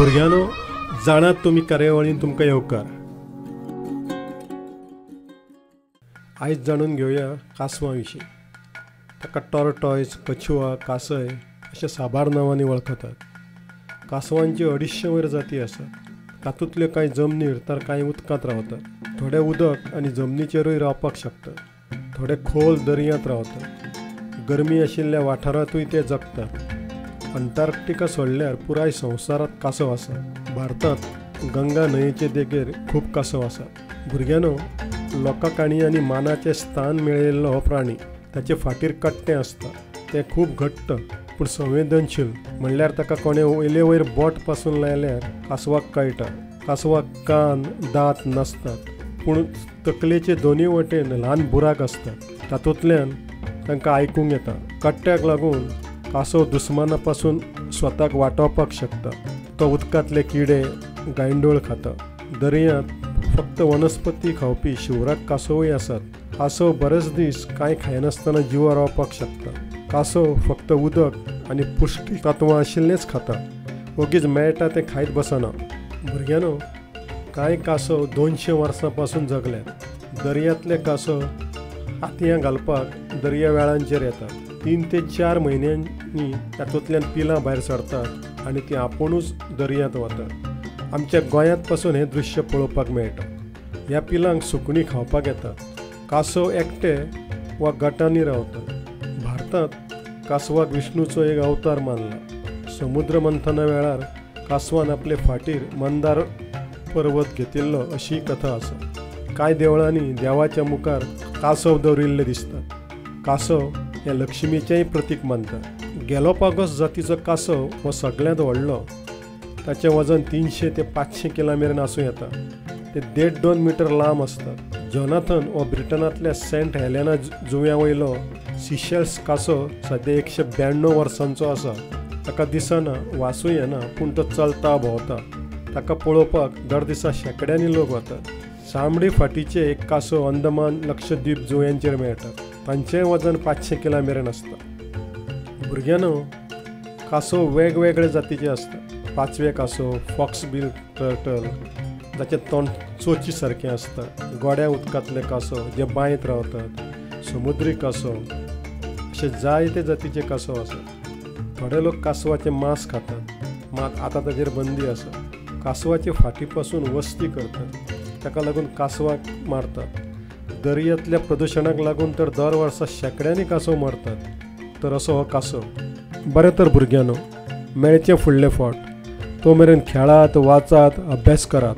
भुरग्यांनो, जाणात तुमी कार्यावळीन तुमकां येवकार. आयज जाणून घेवया कासवां विशीं. ताका टॉर्टॉयज, कछुआ, कासय अशा साबार नांवांनी वळखतात. कासवांच्यो 250 वयर जाती आसात. तातूंतल्यो कांय जमनीर तर कांय उदकांत रावतात. थोडे उदक आनी जमनीचेरूय रावपाक शकतात. थोडे खोल दर्यांत रावतात. गरमी आशिल्ल्या वाठारांतूय ते जगतात. अंटार्क्टिका सोडल्यार पुराय संवसारांत कासव आसा. भारतांत गंगा न्हंयेचे देगेर खूब कासव आसात. भुरग्यांनो, लोकां काणयांनी मानाचें स्थान मेळयल्लो हो प्राणी. ताचे फाटीर कट्टें आसता. तें खूब घट्ट पूण संवेदनशील, म्हणल्यार ताका कोणें वयले वयर बोट पासून लायल्यार कासवाक कळटा. कासवाक कान, दांत नासतात, पूण तकलेचे दोनूय वटेन ल्हान बुराक आसतात. तातूंतल्यान तांकां आयकूंक येता. कट्ट्याक लागून कासव दुस्माना पासून स्वताक वाटावपाक शकता. तो उदकांतले किडे, गांयडोळ खाता. दर्यांत फक्त वनस्पती खावपी शिवराक कासवूय आसात. कासव बरेच दीस कांय खायनासतना जिवा रावपाक शकता. कासव फक्त उदक आनी पुश्टीक तत्वां आशिल्लेंच खाता. ओगीच मेळटा तें खायत बसना. भुरग्यांनो, कांय कासव 200 वर्सां पासून जगल्यात. दर्यांतले कासव आतयां घालपाक दर्या वेळांचेर येतात. 3 ते 4 म्हयन्यांनी तातूंतल्यान पिलां भायर सरतात आनी तीं आपुणूच दर्यांत वतात. आमच्या गोंयांत पासून हें दृश्य पळोवपाक मेळटा. ह्या पिलांक सुकणीं खावपाक येतात. कासव एकटे वा गटांनी रावतात. भारतांत कासवाक विष्णूचो एक अवतार मानला. समुद्र मंथना वेळार कासवान आपले फाटीर मंदार पर्वत घेतिल्लो अशी कथा आसा. कांय देवळांनी देवाच्या मुखार कासव दवरिल्ले दिसतात. कासव हें लक्ष्मीचेंय प्रतीक मानतात. गॅलोपागोस जातीचो कासव हो सगळ्यांत व्हडलो. ताचें वजन 300 ते 500 किलां मेरेन आसूं येता. ते 1.5 2 मिटर लांब आसतात. जोनाथन हो ब्रिटनांतल्या सेंट हेलेना जुंव्या वयलो सिशेल्स कासव सद्या 192 वर्सांचो आसा. ताका दिसना, वासूय येना, पूण तो चलता भोंवता. ताका पळोवपाक दर दिसा शेंकड्यांनी लोक वतात. चामडी फाटीचे एक कासव अंदमान, लक्षद्वीप जुंव्यांचेर मेळटात. तांचें वजन 500 किलां मेरेन आसता. भुरग्यांनो, कासव वेगवेगळे जातीचे आसतात. पाचवे कासव, फॉक्सबिल टर्टल जाचें तोंड चोची सारकें आसता, गोड्या उदकांतले कासव जे बांयत रावतात, समुद्री कासव, अशे जायते जातीचे कासव आसात. थोडे लोक कासवाचें मांस खातात, मात आतां ताचेर बंदी आसा. कासवाचे फाटी पासून वस्ती करतात. ताका लागून कासवाक मारतात. दर्यांतल्या प्रदुशणाक लागून तर दर वर्सा शेंकड्यांनी कासव मरतात. तर असो हो कासव. बरें तर भुरग्यांनो, मेळचें फुडले फावट. तो मेरेन खेळात, वाचात, अभ्यास करात.